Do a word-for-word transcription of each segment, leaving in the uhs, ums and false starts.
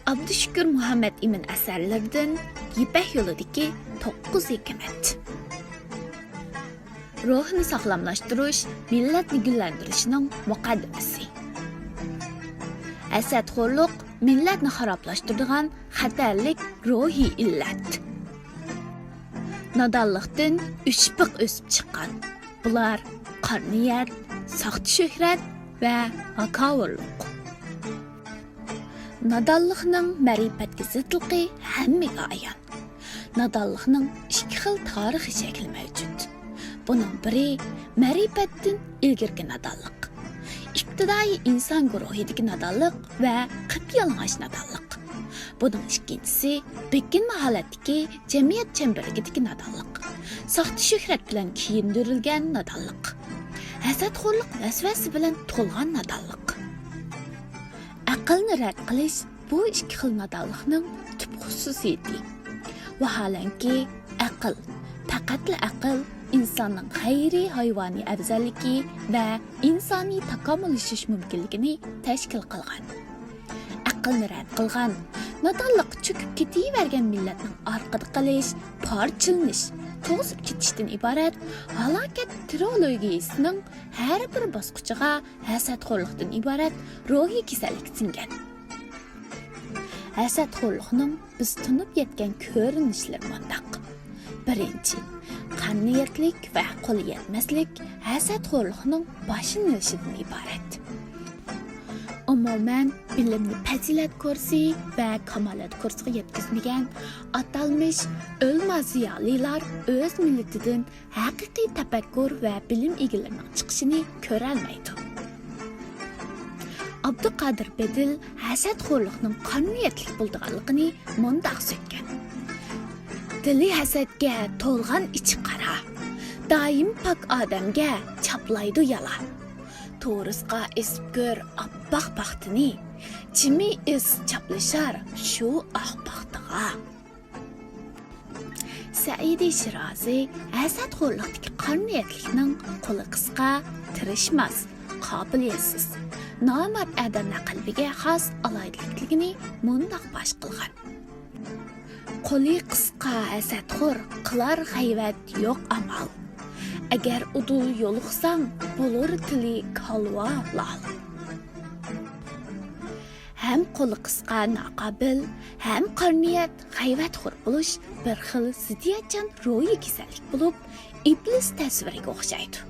ئابدۇشۈكۈر مۇھەممەتئىمىن ئەسەرلىرىدىن يىپەك يولىدىكى توققۇز ھېكمەت. روھنى ساغلاملاشتۇرۇش مىللەتنى گۈللەندۈرۈشنىڭ مۇقەددىمىسى. ھەسەتخورلۇق مىللەتنى خارابلاشتۇرىدىغان خەتەرلىك روھىي ئىللەت. نادانلىقتىن ئۈچ پىق ئۆسۈپ چىققان. بۇلار قارا نىيەت، ساختا شۆھرەت ۋە ھاكاۋۇرلۇق. نادانلىقنىڭ مەرىپەتكە زىتلىقى ھەممىگە ئايان. نادانلىقنىڭ ئىككى خىل تارىخىي شەكلى مەۋجۇت. بۇنىڭ بىرى مەرىپەتتىن ئىلگىرىكى نادانلىق. ئىپتىدائىي ئىنسان گۇرۇھىدىكى نادانلىق ۋە قىپيالىڭاچ نادانلىق. بۇنىڭ ئىككىنچىسى بېكىنمە ھالەتتىكى جەمئىيەت چەمبىرىكىدىكى نادانلىق. ساختا شۆھرەت بىلەن كىيىندۈرۈلگەن نادانلىق. ھەسەتخورلۇق ۋەسۋەسە بىلەن تولغان نادانلىق. ئەقىلنى رەت قىلىش بۇ ئىككى خىل نادانلىقنىڭ تۈپ خۇسۇسىيىتى. ۋاھالەنكى، ئەقىل، پەقەتلا ئەقىل ئىنساننىڭ غەيرىي ھايۋانىي ئەۋزەللىكى ۋە ئىنسانىي تاكامۇللىشىش مۇمكىنلىكىنى تەشكىل قىلغان. ئەقىلنى رەت قىلغان، نادانلىققا چۆكۈپ كېتىۋەرگەن مىللەتنىڭ ئارقىدا قېلىش، پارچىلىنىش، توزۇپ كېتىشتىن ئىبارەت ھالاكەت تىرولوگىيىسىنىڭ ھەر بىر باسقۇچىغا ھەسەتخورلۇقتىن ئىبارەت روھىي كېسەللىك سىڭگەن. ھەسەتخورلۇقنىڭ بىز تونۇپ يەتكەن كۆرۈنۈشلىرى مۇنداق. بىرىنچى، قارا نىيەتلىك ۋە قولى يەتمەسلىك ھەسەتخورلۇقنىڭ باشلىنىشىدىن ئىبارەت. ئومۇمەن، بىلىمنى پەزىلەت كۇرسى ۋە كامالەت كۇرسىغا يەتكۈزمىگەن ئاتالمىش ئۆلىما زىيالىيلار ئۆز مىللىتىدىن ھەقىقىي تەپەككۇر ۋە بىلىم ئىگىلىرىنىڭ چىقىشىنى كۆرەلمەيدۇ. ئابدۇقادىر بېدىل ھەسەتخورلۇقنىڭ قارا نىيەتلىك بولىدىغانلىقىنى مۇنداق سۆككەن: دىلى ھەسەتكە تولغان ئىچى قارا، دائىم پاك ئادەمگە چاپلايدۇ يالا. تورۇسقا ئېسىپ كۆر ئاپئاق پاختىنى، چىمى ئىس چاپلىشار شۇ ئاق پاختىغا. سەئىدى شىرازى ھەسەتخورلۇقتىكى قارا نىيەتلىكنىڭ قولى قىسقا، تىرىشماس، قابىلىيەتسىز، نامەرد ئادەملەر قەلبىگە خاس ئالاھىدىلىكلىكىنى مۇنداق پاش قىلغان: قولى قىسقا ھەسەتخور، قىلار غەيۋەت يوق ئامال. ئەگەر ئۇدۇل يولۇقساڭ، بولۇر تىلى كالۋا لال. ھەم قولى قىسقا ناقابىل، ھەم قارا نىيەت غەيۋەتخور بولۇش بىر خىل زىددىيەتچان روھىي كېسەللىك بولۇپ، ئىبلىس تەسۋىرىگە ئوخشايدۇ.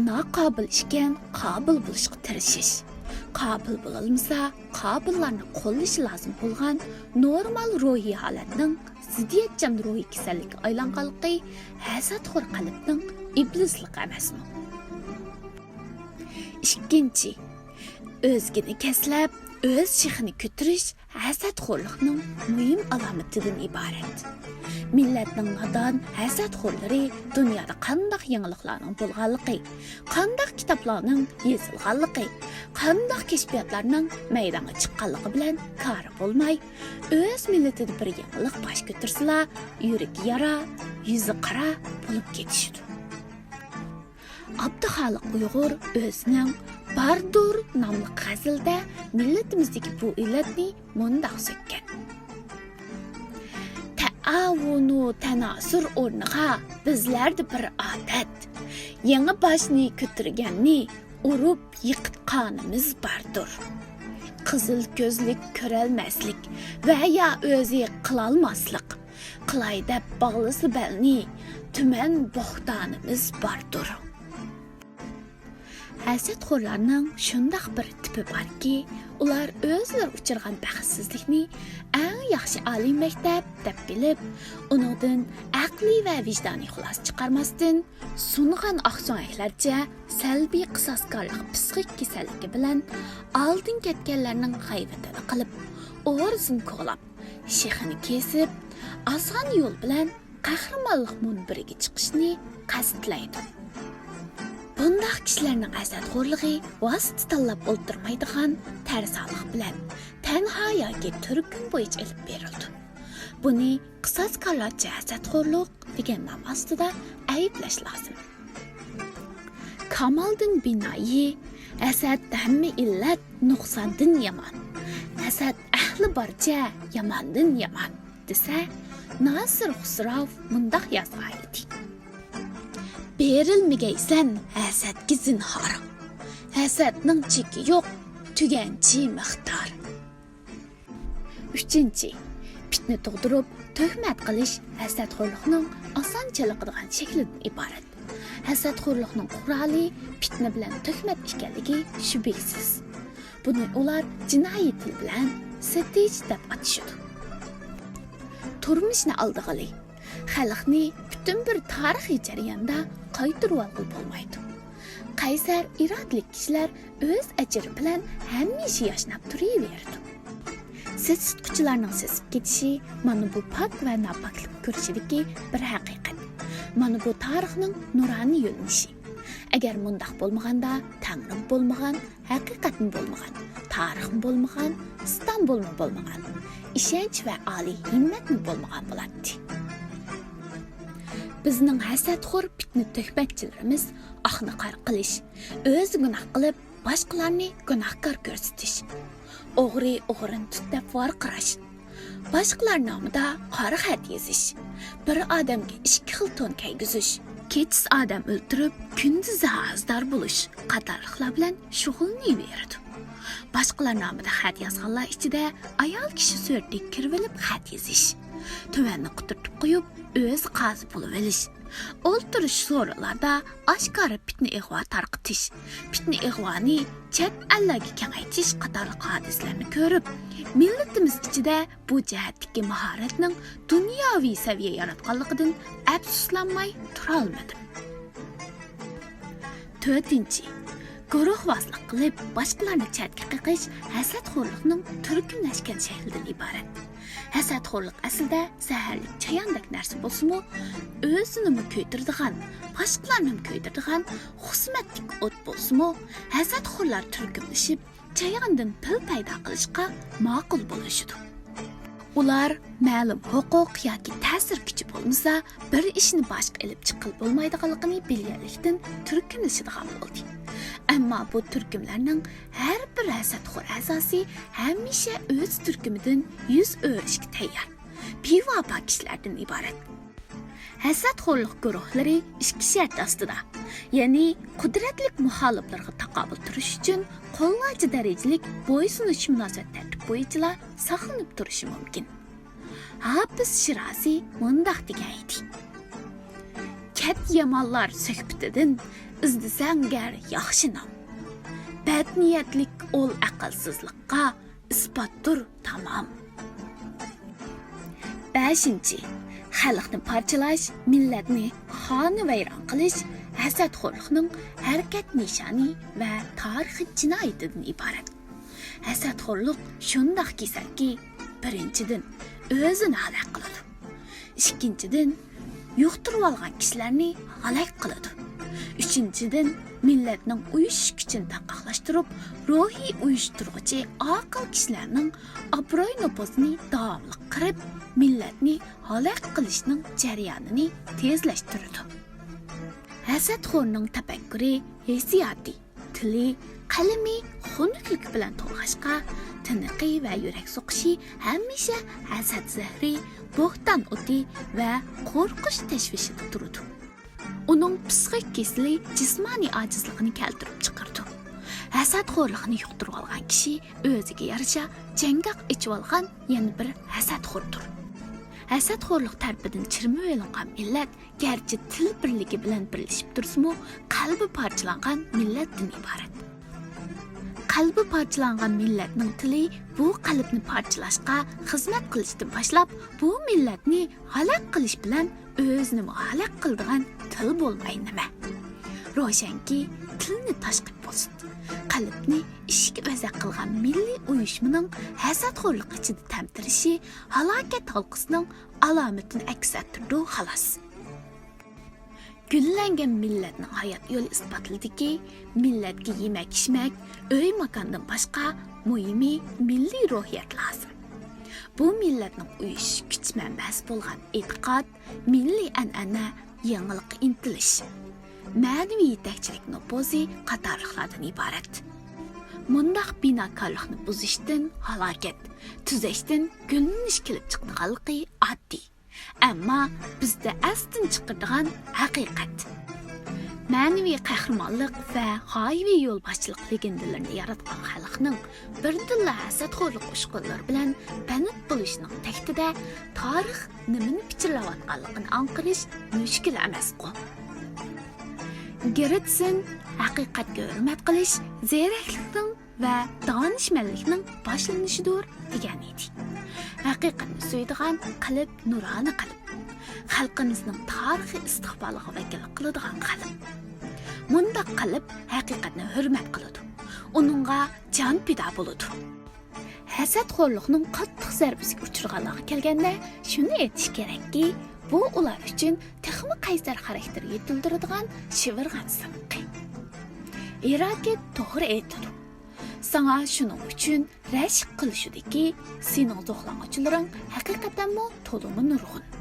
ناقابىل ئىكەن، قابىل بولۇشقا تىرىشىش. قابىل بولالمىسا، قابىللارنى قوللىشى لازىم بولغان نورمال روھىي ھالەتنىڭ زىددىيەتچان روھىي كېسەللىككە ئايلانغانلىقى ھەسەتخور قەلبنىڭ ئىبلىسلىقى ئەمەسمۇ؟ ئىككىنچى، ئۆزگىنى كەسلەپ، ئۆز شېخىنى كۆتۈرۈش ھەسەتخورلۇقنىڭ مۇھىم ئالامىتىدىن ئىبارەت. مىللەتنىڭ نادان ھەسەتخورلىرى دۇنيادا قانداق يېڭىلىقلارنىڭ بولغانلىقى، قانداق كىتابلارنىڭ يېزىلغانلىقى، قانداق كەشپىياتلارنىڭ مەيدانغا چىققانلىقى بىلەن كارى بولماي، ئۆز مىللىتىدە بىر يېڭىلىق باش كۆتۈرسىلا، يۈرىكى يارا، يۈزى قارا بولۇپ كېتىشىدۇ. ئابدۇخالىق ئۇيغۇر ئۆزىنىڭ باردۇر ناملىق غەزىلىدە مىللىتىمىزدىكى بۇ ئىللەتنى مۇنداق سۆككەن: تەئاۋۇنۇ تەناسۇر ئورنىغا بىزلەردە بىر ئادەت، يېڭى باشنى كۆتۈرگەننى ئۇرۇپ يىقىتقانىمىز باردۇر. قىزىل كۆزلۈك كۆرەلمەسلىك ۋە يا ئۆزى قىلالماسلىق، قىلاي دەپ باغلىسا بەلنى، تۈمەن بوھتانىمىز باردۇر. ھەسەتخورلارنىڭ شۇنداق بىر تىپى باركى، ئۇلار ئۆزلىرى ئۇچرىغان بەختسىزلىكنى ئەڭ ياخشى ئالىي مەكتەپ دەپ بىلىپ، ئۇنىڭدىن ئەقلىي ۋە ۋىجدانىي خۇلاسە چىقارماستىن، سۇنغان ئاقسۆڭەكلەرچە سەلبىي قىساسكارلىق پىسخىك كېسەللىكى بىلەن ئالدىن كەتكەنلەرنىڭ غەيۋىتىنى قىلىپ، ئورىسىنى كولاپ، شېخىنى كېسىپ، ئازغان يول بىلەن قەھرىمانلىق مۇنبىرىگە چىقىشنى قەستلەيدۇ. بۇنداق كىشىلەرنىڭ ھەسەتخورلۇقى ۋاسىتە تاللاپ ئولتۇرمايدىغان تەرسالىق بىلەن تەنھا ياكى تۈركۈم بويىچە ئېلىپ بېرىلىدۇ. بۇنى قىساسكارلارچە ھەسەتخورلۇق دېگەن نام ئاستىدا ئەيىبلەش لازىم. كامالدىن بىنائى، ھەسەت ھەممە ئىللەت نۇقساندىن يامان. «ھەسەت ئەھلى بارچە ياماندىن يامان» دېسە، ناسىر خۇسراۋ مۇنداق يازغانىدى: «بېرىلمىگەيسەن ھەسەتكە زىنھار، ھەسەتنىڭ چېكى يوق، تۈگەنچى مىقدار.» ئۈچىنچى، پىتنە تۇغدۇرۇپ تۆھمەت قىلىش ھەسەتخورلۇقنىڭ ئاسان چېلىقىدىغان شەكلىدىن ئىبارەت. ھەسەتخورلۇقنىڭ قورالى پىتنە بىلەن تۆھمەت ئىكەنلىكى شۈبھىسىز. بۇنى ئۇلار جىنايى تىل بىلەن سېتىش دەپ ئاتىشىدۇ. تۇرمۇشنى ئالدىغىلى، خەلقنى پۈتۈن بىر تارىخىي جەرياندا قايتۇرۇۋالغىلى بولمايدۇ. قەيسەر ئىرادىلىك كىشىلەر ئۆز ئەجرى بىلەن ھەمىشە ياشناپ تۇرۇۋېرىدۇ. سېسىتقۇچىلارنىڭ سېسىپ كېتىشى مانا بۇ پاك ۋە ناپاكلىق كۈرىشىدىكى بىر ھەقىقەت. مانا بۇ تارىخنىڭ نۇرانە يۆنىلىشى. ئەگەر مۇنداق بولمىغاندا، تەڭرىمۇ بولمىغان، ھەقىقەتمۇ بولمىغان، تارىخمۇ بولمىغان، ئىستانبۇلمۇ بولمىغان، ئىشەنچ ۋە ئالىي ھىممەتمۇ بولمىغان بولاتتى. بىزنىڭ ھەسەتخور پىتنە تۆھمەتچىلىرىمىز ئاقنى قارا قىلىش، ئۆزى گۇناھ قىلىپ، باشقىلارنى گۇناھكار كۆرسىتىش، ئوغرى ئوغرىنى تۇت دەپ ۋارقىراش، باشقىلار نامىدا قارا خەت يېزىش، بىر ئادەمگە ئىككى خىل تون كىيگۈزۈش، كېچىسى ئادەم ئۆلتۈرۈپ، كۈندۈزى ھازىدار بولۇش قاتارلىقلار بىلەن شۇغۇللىنىۋېرىدۇ. باشقىلار نامىدا خەت يازغانلار ئىچىدە ئايال كىشى سۈرىتىگە كىرىۋېلىپ خەت يېزىش، تۆۋەننى قۇترىتىپ قويۇپ، ئۆزى قازى بولۇۋېلىش، ئولتۇرۇش سورۇنلاردا ئاشكارا پىتنە ئىغۋا تارقىتىش، پىتنە ئىغۋانى چەت ئەللەرگە كېڭەيتىش قاتارلىق ھادىسىلەرنى كۆرۈپ، مىللىتىمىز ئىچىدە بۇ جەھەتتىكى ماھارەتنىڭ دۇنياۋى سەۋىيە ياراتقانلىقىدىن ئەپسۇسلانماي تۇرالمىدىم. تۆتىنچى، گۇرۇھۋازلىق قىلىپ، باشقىلارنى چەتكە قېقىش ھەسەتخورلۇقنىڭ تۈركۈملەشكەن شەكلىدىن ئىبارەت. ھەسەتخورلۇق ئەسلىدە زەھەرلىك چاياندەك نەرسە بولسىمۇ، ئۆزىنىمۇ كۆيدۈرىدىغان، باشقىلارنىمۇ كۆيدۈرىدىغان خۇسمەتلىك ئوت بولسىمۇ، ھەسەتخورلار تۈركۈملىشىپ، چاياندىن پىل پەيدا قىلىشقا ماقۇل بولۇشىدۇ. ئۇلار مەلۇم ھوقۇق ياكى تەسىر كۈچى بولمىسا، بىر ئىشنى باشقا ئېلىپ چىققىلى بولمايدىغانلىقىنى بىلگەنلىكتىن تۈركۈملىشىدىغان بولدى. ئەمما بۇ تۈركۈملەرنىڭ ھەر بىر ھەسەتخور ئەزاسى ھەمىشە ئۆز تۈركۈمىدىن يۈز ئۆرۈشكە تەييار، بىۋاپا كىشىلەردىن ئىبارەت. ھەسەتخورلۇق گۇرۇھلىرى ئىككى شەرت ئاستىدا، يەنى قۇدرەتلىك مۇخالىپلىرىغا تاقابىل تۇرۇش ئۈچۈن قوللايچى دەرىجىلىك بويسۇنۇش مۇناسىۋەت تەرتىپى بويىچىلا ساقلىنىپ تۇرۇشى مۇمكىن. ھاپىز شىرازى مۇنداق دېگەن ئىدى: «كەت يامانلار سۆھبىتىدىن، ئىزدىسەڭ گەر ياخشى نام. بەدنىيەتلىك ئول ئەقىلسىزلىققا ئىسپاتتۇر تامام.» بەشىنچى، خەلقنى پارچىلاش، مىللەتنى خانىۋەيران قىلىش ھەسەتخورلۇقنىڭ ھەرىكەت نىشانى ۋە تارىخىي جىنايىتىدىن ئىبارەت. ھەسەتخورلۇق شۇنداق كېسەلكى، بىرىنچىدىن، ئۆزىنى ھالاك قىلىدۇ. ئىككىنچىدىن، يۇقتۇرۇۋالغان كىشىلەرنى ھالاك قىلىدۇ. ئۈچىنچىدىن، مىللەتنىڭ ئۇيۇشۇش كۈچىنى تارقاقلاشتۇرۇپ، روھىي ئۇيۇشتۇرغۇچى ئاقىل كىشىلەرنىڭ ئابرۇي-نوپۇزىنى داۋاملىق قىرىپ، مىللەتنى ھالاك قىلىشنىڭ جەريانىنى تېزلەشتۈرىدۇ. ھەسەتخورنىڭ تەپەككۇرى، ھېسسىياتى، تىلى، قەلىمى خۇنۈكلۈك بىلەن تولغاچقا، تىنىقى ۋە يۈرەك سوقۇشى ھەمىشە ھەسەت زەھىرى، بوھتان ئوتى ۋە قورقۇش تەشۋىشىدە تۇرىدۇ. ئۇنىڭ پسىخىك كېسىلى جىسمانىي ئاجىزلىقنى كەلتۈرۈپ چىقىرىدۇ. ھەسەتخورلۇقنى يۇقتۇرۇۋالغان كىشى ئۆزىگە يارىشا جەڭگاھ ئېچىۋالغان يەنە بىر ھەسەتخوردۇر. ھەسەتخورلۇق تەرىپىدىن چىرمىۋېلىنغان مىللەت گەرچە تىل بىرلىكى بىلەن بىرلىشىپ تۇرسىمۇ، قەلبى پارچىلانغان مىللەتتىن ئىبارەت. قەلبى پارچىلانغان مىللەتنىڭ تىلى بۇ قەلبنى پارچىلاشقا خىزمەت قىلىشتىن باشلاپ، بۇ مىللەتنى ھالاك قىلىش بىلەن ئۆزىنىمۇ ھالاك قىلىدىغان تىل بولماي نېمە؟ روشەنكى، تىلنى تاش قىلىپ بولسۇن، قەلبنى ئىشىك ئۆزەك قىلغان مىللىي ئۇيۇشمىنىڭ ھەسەتخورلۇق ئىچىدە تەمتىرىشى ھالاكەت ھالقىسىنىڭ ئالامىتىنى ئەكس ئەتتۈرىدۇ، خالاس. گۈللەنگەن مىللەتنىڭ ھايات يولى ئىسپاتلىدىكى، مىللەتكە يېمەك-ئىچمەك، ئۆي-ماكاندىن باشقا مۇھىمى مىللىي روھىيەت لازىم. بۇ مىللەتنىڭ ئۇيۇشۇش كۈچ مەنبەسى بولغان ئېتىقاد، مىللىي ئەنئەنە، يېڭىلىققا ئىنتىلىش، مەنىۋى يېتەكچىلىك نوپۇزى قاتارلىقلاردىن ئىبارەت. مۇنداق بىناكارلىقنى بۇزۇشتىن ھالاكەت، تۈزەشتىن گۈللىنىش كېلىپ چىقىدىغانلىقى ئاددىي. ئەمما بىزدە ئەستىن چىقىرىدىغان ھەقىقەت. مەنىۋى قەھرىمانلىق ۋە غايىۋى يولباشچىلىق لېگېندىلىرىنى ياراتقان خەلقنىڭ بىردىنلا ھەسەتخورلۇق ئۇچقۇنلىرى بىلەن بەنت بولۇشىنىڭ تەكتىدە تارىخ نېمىنى پىچىرلاۋاتقانلىقىنى ئاڭقىرىش مۈشكۈل ئەمەسقۇ. گېرتسېن ھەقىقەتكە ھۆرمەت قىلىش زېرەكلىكنىڭ ۋە دانىشمەنلىكنىڭ باشلىنىشىدۇر دېگەن ئىدى. ھەقىقەتنى سۆيىدىغان قەلب نۇرانە قەلب. خەلقىمىزنىڭ تارىخىي ئىستىقبالىغا ۋەكىللىك قىلىدىغان قەلب. مۇنداق قەلب ھەقىقەتنى ھۆرمەت قىلىدۇ. ئۇنىڭغا جان پىدا بولىدۇ. ھەسەتخورلۇقنىڭ قاتتىق زەربىسىگە ئۇچرىغانلارغا كەلگەندە، شۇنى ئېيتىش كېرەككى، بۇ ئۇلار ئۈچۈن تېخىمۇ قەيسەر خاراكتېر يېتىلدۈرىدىغان شىۋىرغان سىنىقى. ھېراكلىت توغرا ئېيتىدۇ. ساڭا شۇنىڭ ئۈچۈن رەشك قىلىشىدۇكى، سېنىڭ زوقلانغۇچىلىرىڭ ھەقىقەتەنمۇ تولىمۇ نۇرغۇن.